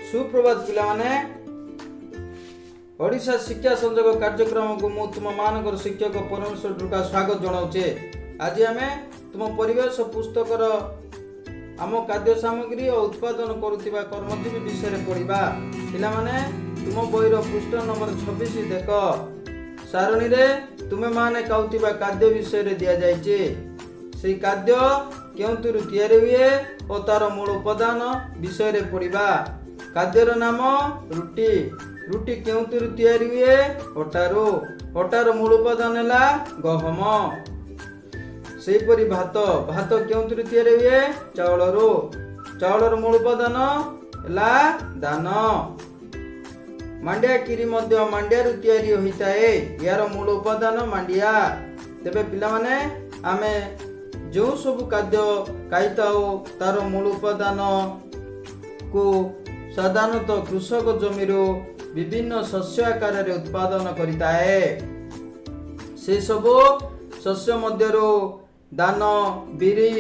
ସୁପ୍ରଭାତ ପିଲାମାନେ। ଓଡ଼ିଶା ଶିକ୍ଷା ସଂଯୋଗ କାର୍ଯ୍ୟକ୍ରମକୁ ମୁଁ ତୁମମାନଙ୍କର ଶିକ୍ଷକ ପରମେଶ୍ୱର ଢୁକା ସ୍ୱାଗତ ଜଣାଉଛି। ଆଜି ଆମେ ତୁମ ପରିବେଶ ପୁସ୍ତକର ଆମ ଖାଦ୍ୟ ସାମଗ୍ରୀ ଓ ଉତ୍ପାଦନ କରୁଥିବା କର୍ମଜୀବୀ ବିଷୟରେ ପଢ଼ିବା। ପିଲାମାନେ, ତୁମ ବହିର ପୃଷ୍ଠ ନମ୍ବର 26 ଦେଖ। ସାରଣୀରେ ତୁମେମାନେ ଖାଉଥିବା ଖାଦ୍ୟ ବିଷୟରେ ଦିଆଯାଇଛି। ସେଇ ଖାଦ୍ୟ କେଉଁଥିରୁ ତିଆରି ହୁଏ ଓ ତାର ମୂଳ ଉପାଦାନ ବିଷୟରେ ପଢ଼ିବା। ଖାଦ୍ୟର ନାମ ରୁଟି। ରୁଟି କେଉଁଥିରୁ ତିଆରି ହୁଏ? ଅଟାରୁ। ଅଟାର ମୂଳ ଉପାଦାନ ହେଲା ଗହମ। ସେହିପରି ଭାତ। ଭାତ କେଉଁଥିରୁ ତିଆରି ହୁଏ? ଚାଉଳରୁ। ଚାଉଳର ମୂଳ ଉପାଦାନ ହେଲା ଧାନ। ମାଣ୍ଡିଆ ଖିରି ମଧ୍ୟ ମାଣ୍ଡିଆରୁ ତିଆରି ହୋଇଥାଏ। ଏହାର ମୂଳ ଉପାଦାନ ମାଣ୍ଡିଆ। ତେବେ ପିଲାମାନେ, ଆମେ ଯେଉଁ ସବୁ ଖାଦ୍ୟ ଖାଇଥାଉ, ତାର ମୂଳ ଉପାଦାନକୁ ସାଧାରଣତଃ କୃଷକ ଜମିରୁ ବିଭିନ୍ନ ଶସ୍ୟ ଆକାରରେ ଉତ୍ପାଦନ କରିଥାଏ। ସେସବୁ ଶସ୍ୟ ମଧ୍ୟରୁ ଧାନ, ବିରି,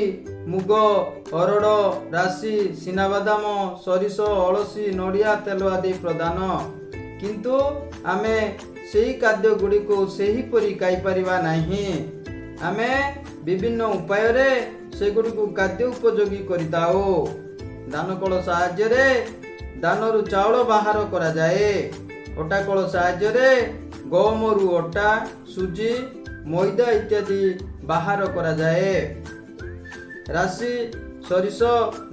ମୁଗ, ହରଡ଼, ରାଶି, ଚିନାବାଦାମ, ସୋରିଷ, ଅଳସୀ, ନଡ଼ିଆ ତେଲ ଆଦି ପ୍ରଧାନ। କିନ୍ତୁ ଆମେ ସେଇ ଖାଦ୍ୟ ଗୁଡ଼ିକୁ ସେହିପରି ଖାଇପାରିବା ନାହିଁ। ଆମେ ବିଭିନ୍ନ ଉପାୟରେ ସେଗୁଡ଼ିକୁ ଖାଦ୍ୟ ଉପଯୋଗୀ କରିଥାଉ। ଧାନକଳ ସାହାଯ୍ୟରେ ଧାନରୁ ଚାଉଳ ବାହାର କରାଯାଏ। ଅଟାକଳ ସାହାଯ୍ୟରେ ଗହମରୁ ଅଟା, ସୁଜି, ମଇଦା ଇତ୍ୟାଦି ବାହାର କରାଯାଏ। ରାଶି, ସୋରିଷ,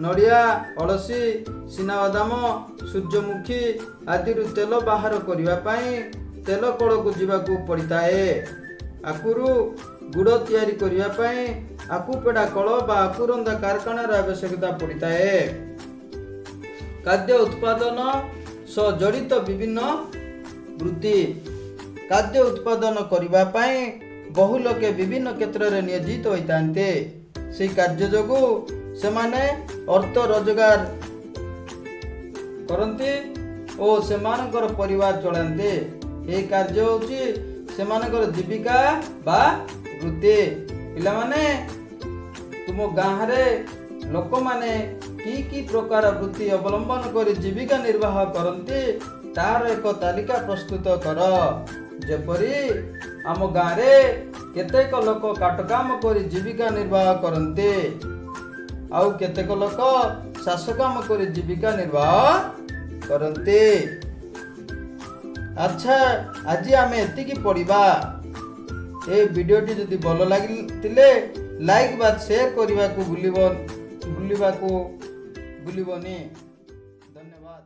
ନଡ଼ିଆ, ଅଳସୀ, ଚିନାବାଦାମ, ସୂର୍ଯ୍ୟମୁଖୀ ଆଦିରୁ ତେଲ ବାହାର କରିବା ପାଇଁ ତେଲ କଳକୁ ଯିବାକୁ ପଡ଼ିଥାଏ। ଆଖୁରୁ ଗୁଡ଼ ତିଆରି କରିବା ପାଇଁ ଆଖୁ ପେଡ଼ା କଳ ବା ଆଖୁରନ୍ଧା କାରଖାନାର ଆବଶ୍ୟକତା ପଡ଼ିଥାଏ। ଖାଦ୍ୟ ଉତ୍ପାଦନ ସହ ଜଡ଼ିତ ବିଭିନ୍ନ ବୃତ୍ତି। ଖାଦ୍ୟ ଉତ୍ପାଦନ କରିବା ପାଇଁ ବହୁ ଲୋକେ ବିଭିନ୍ନ କ୍ଷେତ୍ରରେ ନିୟୋଜିତ ହୋଇଥାନ୍ତି। ସେହି କାର୍ଯ୍ୟ ଯୋଗୁଁ ସେମାନେ ଅର୍ଥ ରୋଜଗାର କରନ୍ତି ଓ ସେମାନଙ୍କର ପରିବାର ଚଳାନ୍ତି। ଏହି କାର୍ଯ୍ୟ ହେଉଛି ସେମାନଙ୍କର ଜୀବିକା ବା ବୃତ୍ତି। ପିଲାମାନେ, ତୁମ ଗାଁରେ ଲୋକମାନେ କି କି ପ୍ରକାର ବୃତ୍ତି ଅବଲମ୍ବନ କରି ଜୀବିକା ନିର୍ବାହ କରନ୍ତି, ତାହାର ଏକ ତାଲିକା ପ୍ରସ୍ତୁତ କର। ଯେପରି ଆମ ଗାଁରେ କେତେକ ଲୋକ କାଠ କାମ କରି ଜୀବିକା ନିର୍ବାହ କରନ୍ତି, ଆଉ କେତେକ ଲୋକ ଚାଷ କାମ କରି ଜୀବିକା ନିର୍ବାହ କରନ୍ତି। ଆଚ୍ଛା, ଆଜି ଆମେ ଏତିକି ପଢ଼ିବା। ଏ ଭିଡ଼ିଓଟି ଯଦି ଭଲ ଲାଗିଥିଲେ ଲାଇକ୍ ବା ସେୟାର କରିବାକୁ ଭୁଲିବ ଭୁଲିବାକୁ ଭୁଲିବନି। ଧନ୍ୟବାଦ।